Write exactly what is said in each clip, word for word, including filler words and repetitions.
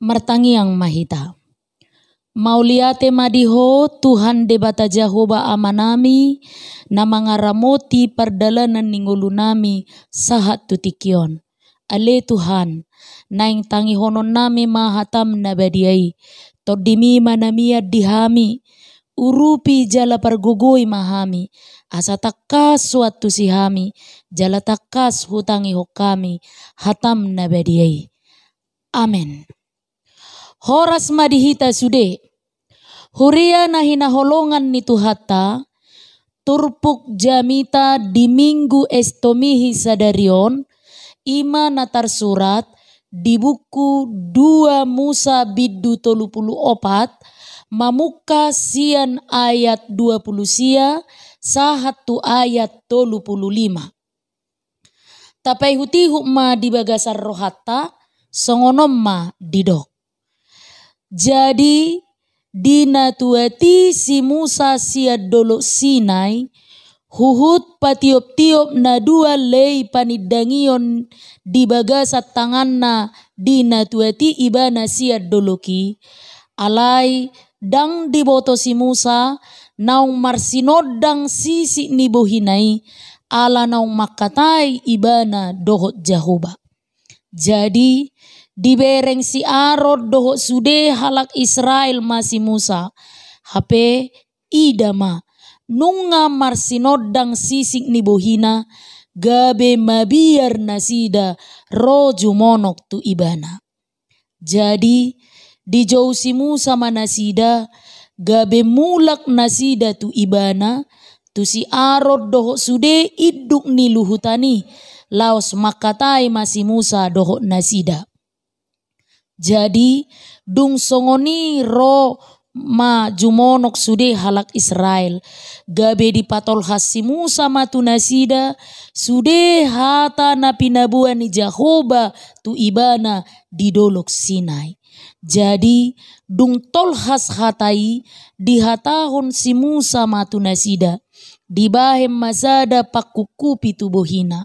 Martangiang ma hita. Mauliate ma di Ho, Tuhan Debata Jahowa Amanami, na mangaramoti pardalanan ni ngolunami sahat tu tingki on. Ale Tuhan, naeng tangihononnami ma hataM na badia i. TondiMi ma na mian di hami. Urupi jala pargogoi ma hami, asa tangkas huantusi hami, jala tangkas hutangihon hami hataM na badia i. Amen. Horas ma di hita sude. Huria na hinaholongan ni Tuhanta, turpuk jamita di Minggu Estomihi sadari on, i ma na tarsurat di buku dua Musa bindu tolu pulu opat, mamungka sian ayat dua pulu sia sahat tu ayat tolu pulu lima. Tapaihut-ihut ma di bagasan rohanta, songon on ma didok. Jadi, dinatuati si Musa sian Dolok Sinai, huhut patiop-tiop na dua lei panindangion di bagasan tanganna, dinatuati ibana sian dolok i. Alai ndang diboto si Musa, naung marsinondang sisik ni bohina i, ala naung mangkatai ibana dohot Jahowa. Jadi, dibereng si Aron dohot sude halak Israel ma si Musa. Hape, ida ma, nunga marsinondang sisik ni bohina, gabe mabiar nasida ro jumonok tu ibana. Jadi, dijou si Musa ma nasida, gabe mulak nasida tu ibana, tu si Aron dohot sude induk ni luhutan i, laos mangkatai ma si Musa dohot nasida. Jadi, dung songon i ro ma jumonok sude halak Israel. Gabe dipatolhas si Musa ma tu nasida, sude hata na pinaboa ni Jahowa tu ibana di Dolok Sinai. Jadi, dung tolhas hata i, dihatahon si Musa ma tu nasida, dibahen ma sada pangkupkupi tu bohina.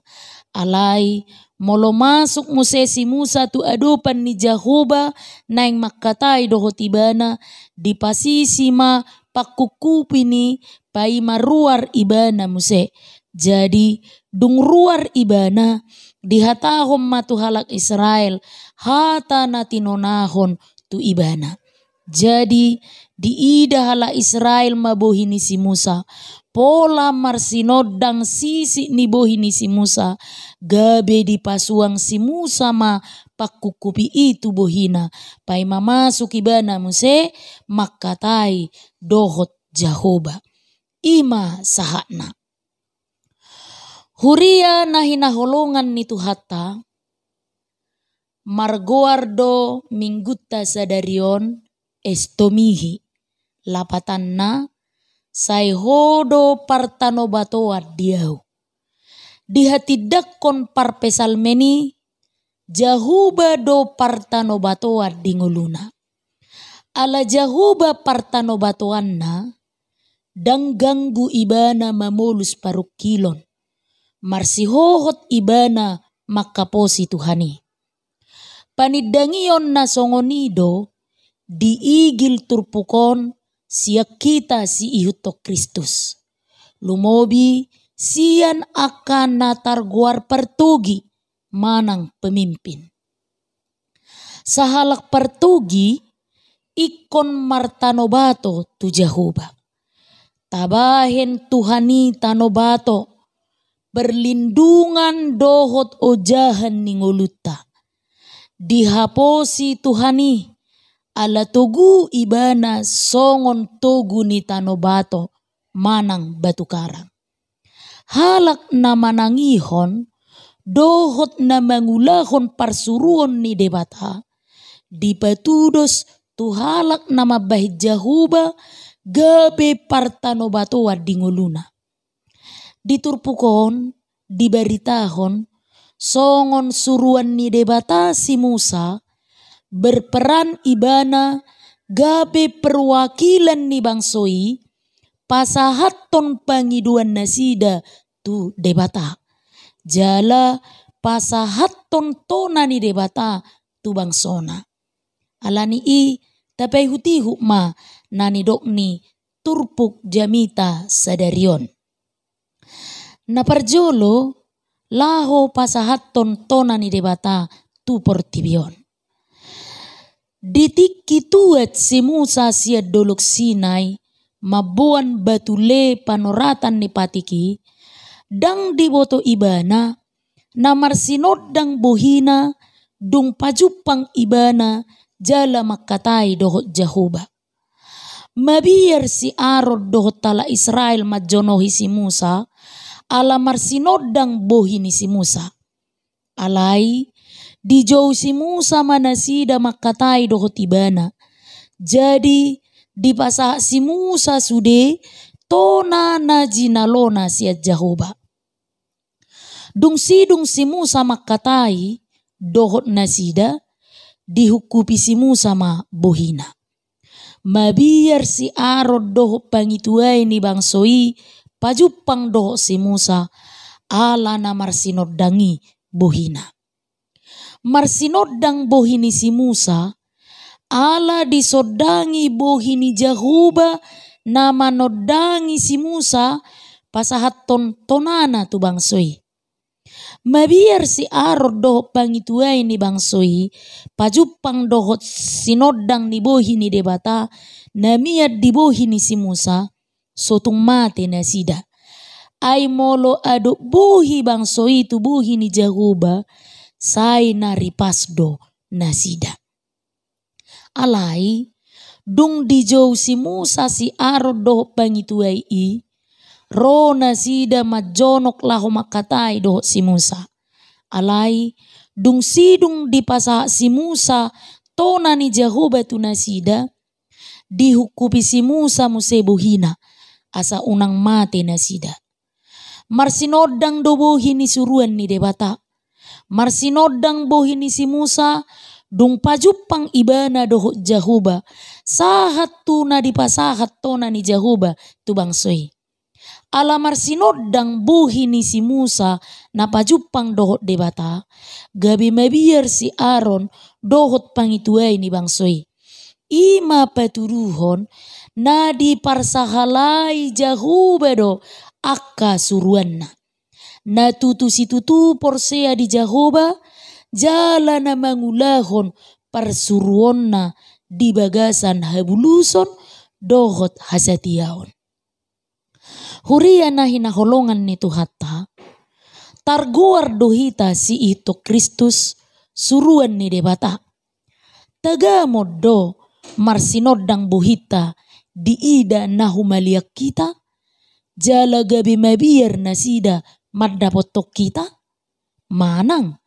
Alai, molo masuk muse si Musa tu adopan ni Jahowa, naeng mangkatai dohot ibana, dipasisi ma pangkupkupi ni, paima ruar ibana muse. Jadi, dung ruar ibana, dihatahon ma tu halak Israel hata na tinonahon tu ibana. Jadi, diida halak Israel ma bohi ni si Musa. Pola marsinondang sisik ni bohi ni si Musa, gabe dipasuang si Musa ma pangkupkupi i tu bohina, paima masuk ibana muse mangkatai dohot Jahowa. I ma sahatna. Huria na hinaholongan ni Tuhanta, margoar do minggunta sadari on Estomihi, lapatanna, sai Ho do partanobatoan di ahu. Dihatindangkon parpsalmen i, Jahowa do partanobatoan di ngoluna. Ala Jahowa partanobatoanna, ndang ganggu ibana mamolus parungkilon. Marsihohot ibana mangkaposi Tuhan i. Panindangion na songon i do diigil turpuk on sian hita siihuthon Kristus. Lumobi sian angka na targoar partogi manang pemimpin. Sahalak partogi ingkon martanobato tu Jahowa. Tabahen Tuhan i tanobato, perlindungan dohot ojahan ni ngolunta. Dihaposi Tuhan i, ala togu ibana songon togu ni tanobato manang batu karang. Halak na manangihon dohot na mangulahon parsuruon ni Debata, dipatudos tu halak na mambahen Jahowa gabe partanobatoan di ngoluna. Di turpuk on dibaritahon, songon suruan ni Debata si Musa, berperan ibana gabe perwakilan ni bangso i, pasahathon pangidoan nasida tu Debata. Jala pasahathon tona ni Debata tu bangsona. Ala ni i tapaihut-ihut ma na nidok ni turpuk jamita sadari on. Na parjolo, laho pasahathon tona ni Debata tu portibi on. Di tingki tuat si Musa sian Dolok Sinai mamboan batu le panoratan ni patik i, ndang diboto ibana na marsinondang bohina dung pajumpang ibana jala mangkatai dohot Jahowa. Mabiar si Aron dohot halak Israel manjonohi si Musa, ala marsinondang bohi ni si Musa. Alai, dijou si Musa ma nasida mangkatai dohot ibana. Jadi, dipasahat si Musa sude tona na jinalona sian Jahowa. Dung sidung si Musa mangkatai dohot nasida, dihungkupi si Musa ma bohina. Mabiar si Aron dohot pangituai ni bangso i pajumpang dohot si Musa, ala na marsinondang i bohina. Marsinondang bohi ni si Musa, ala disondangi bohi ni Jahowa na manondangi si Musa pasahathon tonana tu bangso i. Mabiar si Aron dohot pangituai ni bangso i pajumpang dohot sinondang ni bohi ni Debata na mian di bohi ni si Musa, so tung mate nasida. Ai molo adop bohi bangso i tu bohi ni Jahowa, sai na ripas do nasida. Alai, dung dijou si Musa si Aron dohot pangituai i, ro nasida manjonok laho mangkatai dohot si Musa. Alai, dung sidung dipasahat si Musa tona ni Jahowa tu nasida, dihungkupi si Musa muse bohina, asa unang mate nasida. Marsinondang do bohi ni suruan ni Debata. Marsinondang bohi ni si Musa, dung pajumpang ibana dohot Jahowa, sahat tu na dipasahat tona ni Jahowa tu bangso i. Ala marsinondang bohi ni si Musa na pajumpang dohot Debata, gabe mabiar si Aron dohot pangituai ni bangso i. I ma patuduhon na diparsahalai Jahowa do angka suruanna. Na tutu situtu porsea di Jahowa, jala na mangulahon parsuruonna di bagasan habuluson dohot hasatiaon. Huria na hinaholongan ni Tuhanta, targoar do hita siihuthon Kristus, suruan ni Debata. Tagamon do marsinondang bohinta diida na humaliang hita, jala gabe mabiar nasida mandapothon hita? Manang.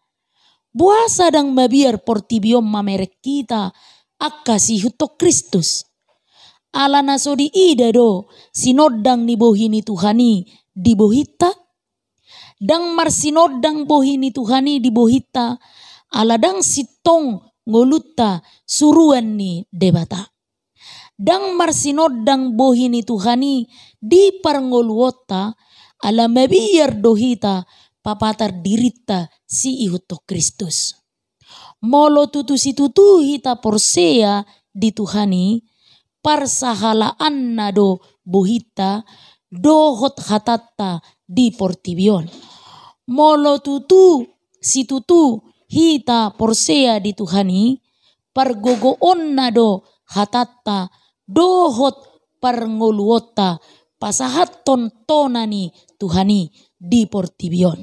Boasa ndang mabiar portibi on mamereng hita angka siihuthon Kristus? Ala na so diida do sinondang ni bohi ni Tuhan i di bohinta? Ndang marsinondang bohi ni Tuhan i di bohinta, ala ndang sintong ngolunta suruan ni Debata. Ndang marsinondang bohi ni Tuhan i di parngoluonta, ala mabiar do hita papatar dirinta siihuthon Kristus. Molo tutu situtu hita porsea di Tuhan i, parsahalaanna do bohinta dohot hatanta di portibi on. Molo tutu situtu hita porsea di Tuhan i, pargogoonna do hatanta dohot parngoluonta pasahathon tona ni Tuhan i di portibi on.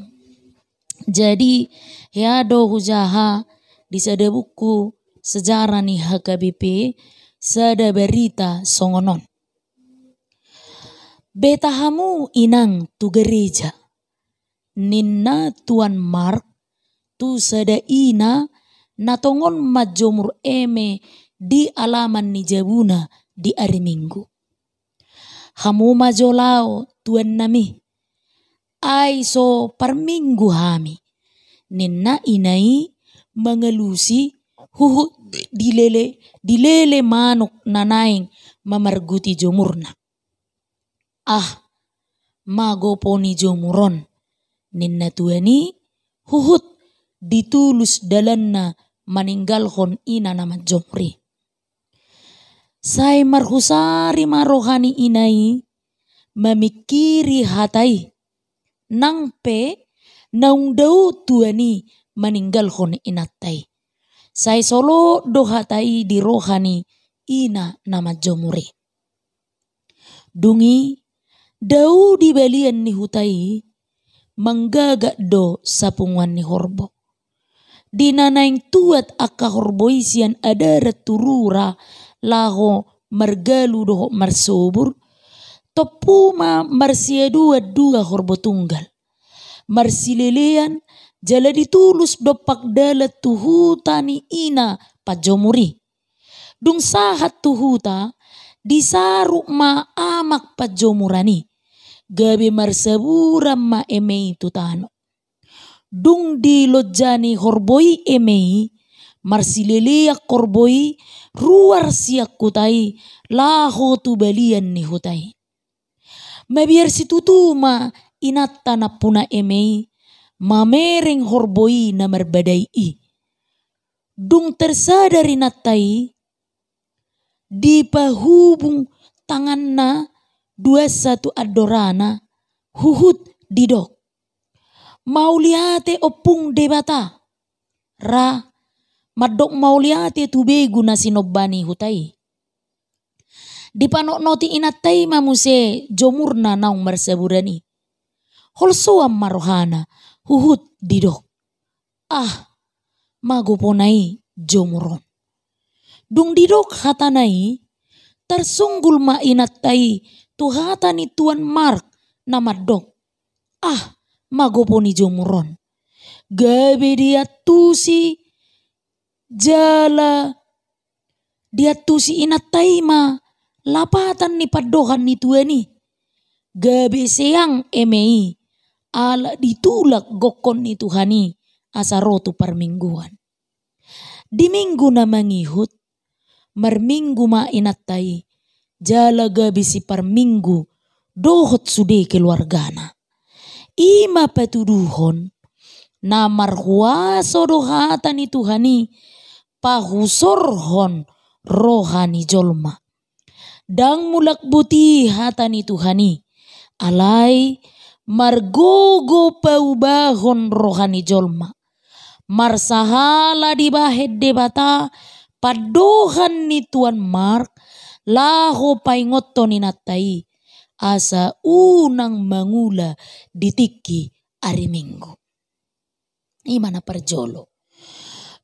Jadi, hea do hujaha di sada buku sejarah ni H K B P, sada barita songon on. Beta hamu inang tu gareja, ninna tuan Mark tu sada ina na tongon manjomur eme di alaman ni jabuna di ari Minggu. Hamu ma jo laho tuannami, ai so parminggu hami, ninna ina i mangalusi huhut dilele, dilele manuk na naeng mamarguti jomurna. Ah, magopo ni jomur on, ninna tuan i, huhut ditulus dalanna maninggalhon ina na manjomur i. Sai marhusari ma roha ni ina i mamingkiri hata i, nang pe naung dao tuan i maninggalhon inanta i. Sai solot do hata i di roha ni ina na manjomur i. Dung i, dao di balian ni huta i, manggagak do sapunguan ni horbo. Di na naeng tuat angka horbo i sian adaran tu rura laho margalu dohot marsobur, tompu ma marsiaduan dua horbo tunggal. Marsilelean jala ditulus dompak dalan tu huta ni ina panjomur i. Dung sahat tu huta, disarut ma amak panjomuran i. Gabe marsaburan ma eme i tu tano. Dung dilonjani horbo i eme i, marsilelean horbo i ruar sian huta i laho tu balian ni huta i. Mabiar situtu ma inanta nampuna eme i mamereng horbo i na marbadai i. Dung tersadar inanta i, dipahubung tanganna duansa tu andorana, huhut didok: "Mauliate Ompung Debata, ra mandok mauliate tu begu na sinomba ni huta i." Dipanotnoti inanta i ma muse jomurna naung marsaburan i. Holsoan ma rohana, huhut didok: "Ah, magopona i jomur on." Dung didok hatana i, tarsunggul ma inanta i tu hata ni tuan Mark na mandok: "Ah, magopo ni jomur on." Gabe diantusi jala diantusi inanta i ma lapatan ni pandohan ni tuan i. Gabe seang eme i, ala ditulak gokhon ni Tuhan i asa ro tu parmingguan. Di minggu na mangihut, marminggu ma inanta i, jala gabe siparminggu dohot sude keluargana. I ma patuduhon na marhuaso do hata ni Tuhan i pahusorhon roha ni jolma. Ndang mulak boti hata ni Tuhan i, alai margogo paubahon roha ni jolma. Marsahala dibahen Debata pandohan ni tuan Mark laho paingothon inanta i asa unang mangula di tingki ari Minggu. I ma na parjolo.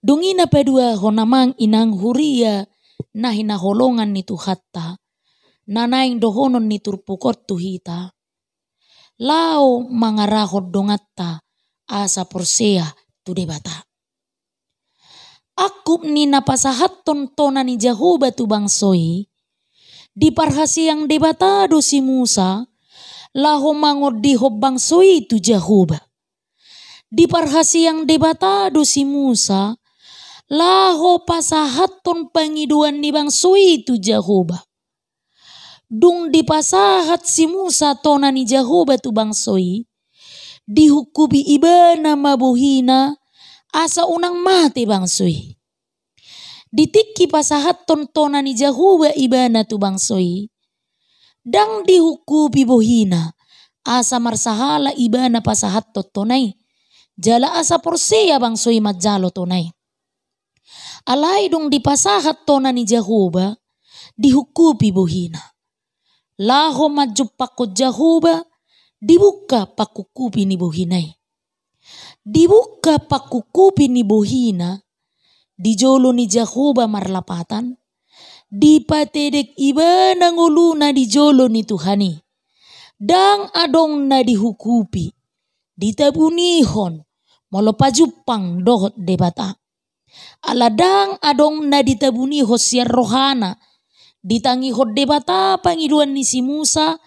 Dung i na paduahon, amang inang huria na hinaholongan ni Tuhanta, na naeng dohonon ni turpuk on tu hita, laho mangarahon donganta asa porsea tu Debata. Angkup ni na pasahathon tona ni Jahowa tu bangso i, diparhaseang Debata do si Musa laho mangondihon bangso i tu Jahowa. Diparhaseang Debata do si Musa laho pasahathon pangidoan ni bangso i tu Jahowa. Dung dipasahat si Musa tona ni Jahowa tu bangso i, dihungkupi ibana ma bohina asa unang mate bangso i. Di tingki pasahathon tona ni Jahowa ibana tu bangso i, ndang dihungkupi bohina asa marsahala ibana pasahathon tona i, jala asa porsea bangso i manjalo tona i. Alai dung dipasahat tona ni Jahowa, dihungkupi bohina. Laho manjumpangkon Jahowa, dibungka pangkungkupi ni bohina i. Dibungka pangkungkupi ni bohina di jolo ni Jahowa marlapatan, dipatedek ibana ngoluna di jolo ni Tuhan i. Ndang adong na dihungkupi, ditabunihon molo pajumpang dohot Debata. Ala ndang adong na ditabunihon sian rohana, ditangihon Debata pangidoan ni si Musa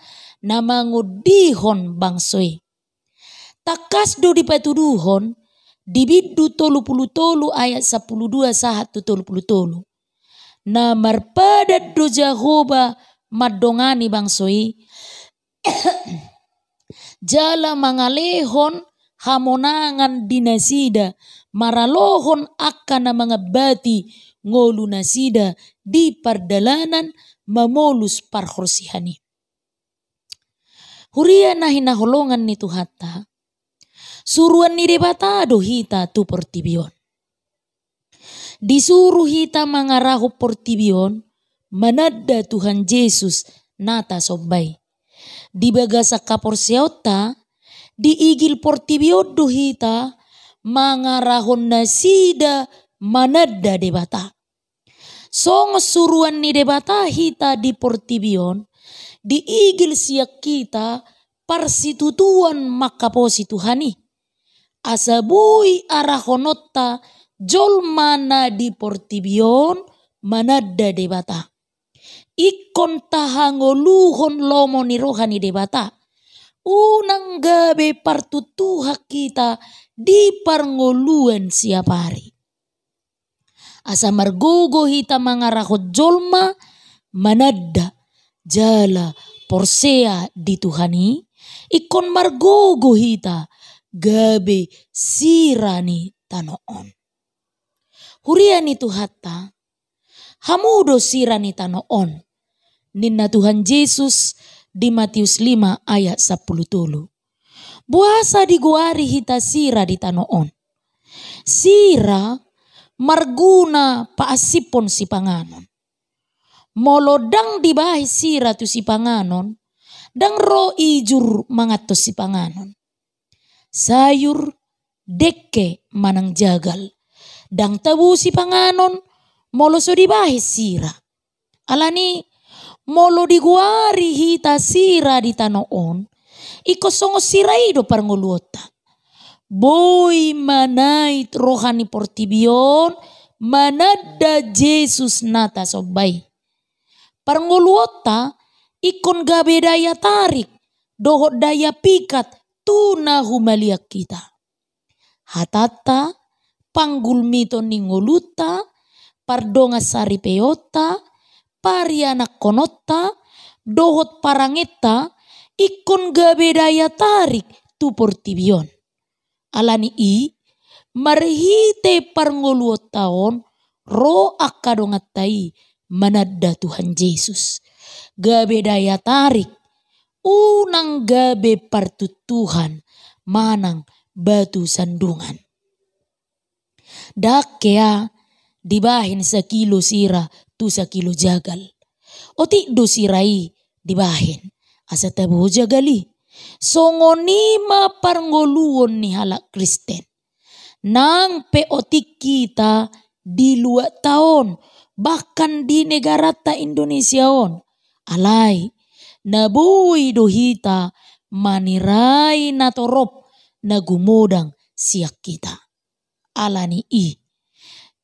na mangondihon bangso i. Tangkas do dipatuduhon di Bindu tolu pulu tolu ayat sampulu dua sahat tu tolu pulu tolu. Na marpadan do Jahowa mandongani bangso i, jala mangalehon hamonangan di nasida, maralohon angka na mangambati ngolu nasida di pardalanan mamolus parhorsihan i. Huria na hinaholongan ni Tuhanta, suruan ni Debata do hita tu portibi on. Disuru hita mangarahon portibi on mananda Tuhan Jesus na tasomba i. Di bagasan haporseaonta, di igil portibi on do hita mangarahon nasida mananda Debata. Songon suruan ni Debata hita di portibi on, diigil sian hita parsitutuan manghaposi Tuhan i. Asa boi arahononta jolma na di portibi on mananda Debata. Ingkon tahangoluhon lomo ni roha ni Debata. Unang gabe partuntuhan hita di parngoluan siapari. Asa margogo hita mangarahon jolma mananda jala porsea di Tuhan i, ingkon margogo hita gabe sira ni tano on. Huria ni Tuhanta, hamu do sira ni tano on, ninna Tuhan Jesus di Matius lima ayat sampulu tolu. Boasa digoari hita sira di tano on? Sira marguna paasiphon sipanganon. Molo ndang dibahen sira tu sipanganon, ndang ro ijur manganhon sipanganon. Sayur, dengke manang jagal, ndang tabo sipanganon molo so dibahen sira. Alani, molo digoari hita sira di tano on, ingkon songon sira i do parngoluonta. Boi manait roha ni portibi on mananda Jesus na tasomba i. Parngoluonta ingkon gabe daya tarik dohot daya pikat tu na humaliang hita. Hatanta, panggulmiton ni ngolunta, pardongan saripeonta, parianakkononta, dohot parangenta, ingkon gabe daya tarik tu portibi on. Alani i, marhite parngoluonta on, ro angka donganta i mananda Tuhan Jesus. Gabe daya tarik, unang gabe partuntuhan manang batu sandungan. Ndang hea dibahen sakilo sira tu sakilo jagal. Otik do sira i dibahen, asa tabo jagal i. Songon i ma parngoluon ni halak Kristen. Nang pe otik hita di luatta on, bahkan di negaranta Indonesia on. Alai, na boi do hita manirai na torop na gumodang sian hita. Alani i,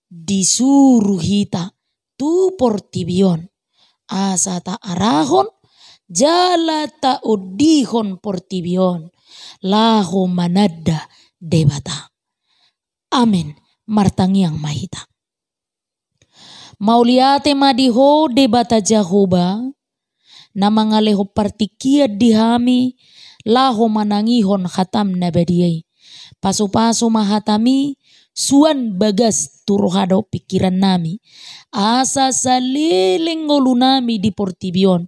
disuru hita tu portibi on, asa taarahon jala taondihon portibi on laho mananda Debata. Amen. Martangiang ma hita. Mauliate ma di Ho Debata Jahowa, na mangalehon partingkian di hami laho manangihon hataM na badia i. Pasupasu ma hataMi suan bagas tu roha dohot pingkirannami, asa saleleng ngolunami di portibi on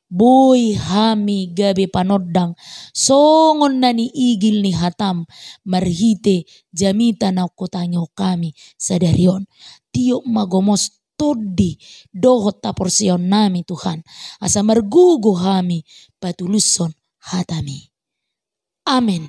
boi hami gabe panondang songon na niigil ni hataM marhite jamita na hutangihon hami sadari on. Tiop ma gomos tondi dohot haporseaonnami, Tuhan, asa margogo hami patulushon hataMi. Amen.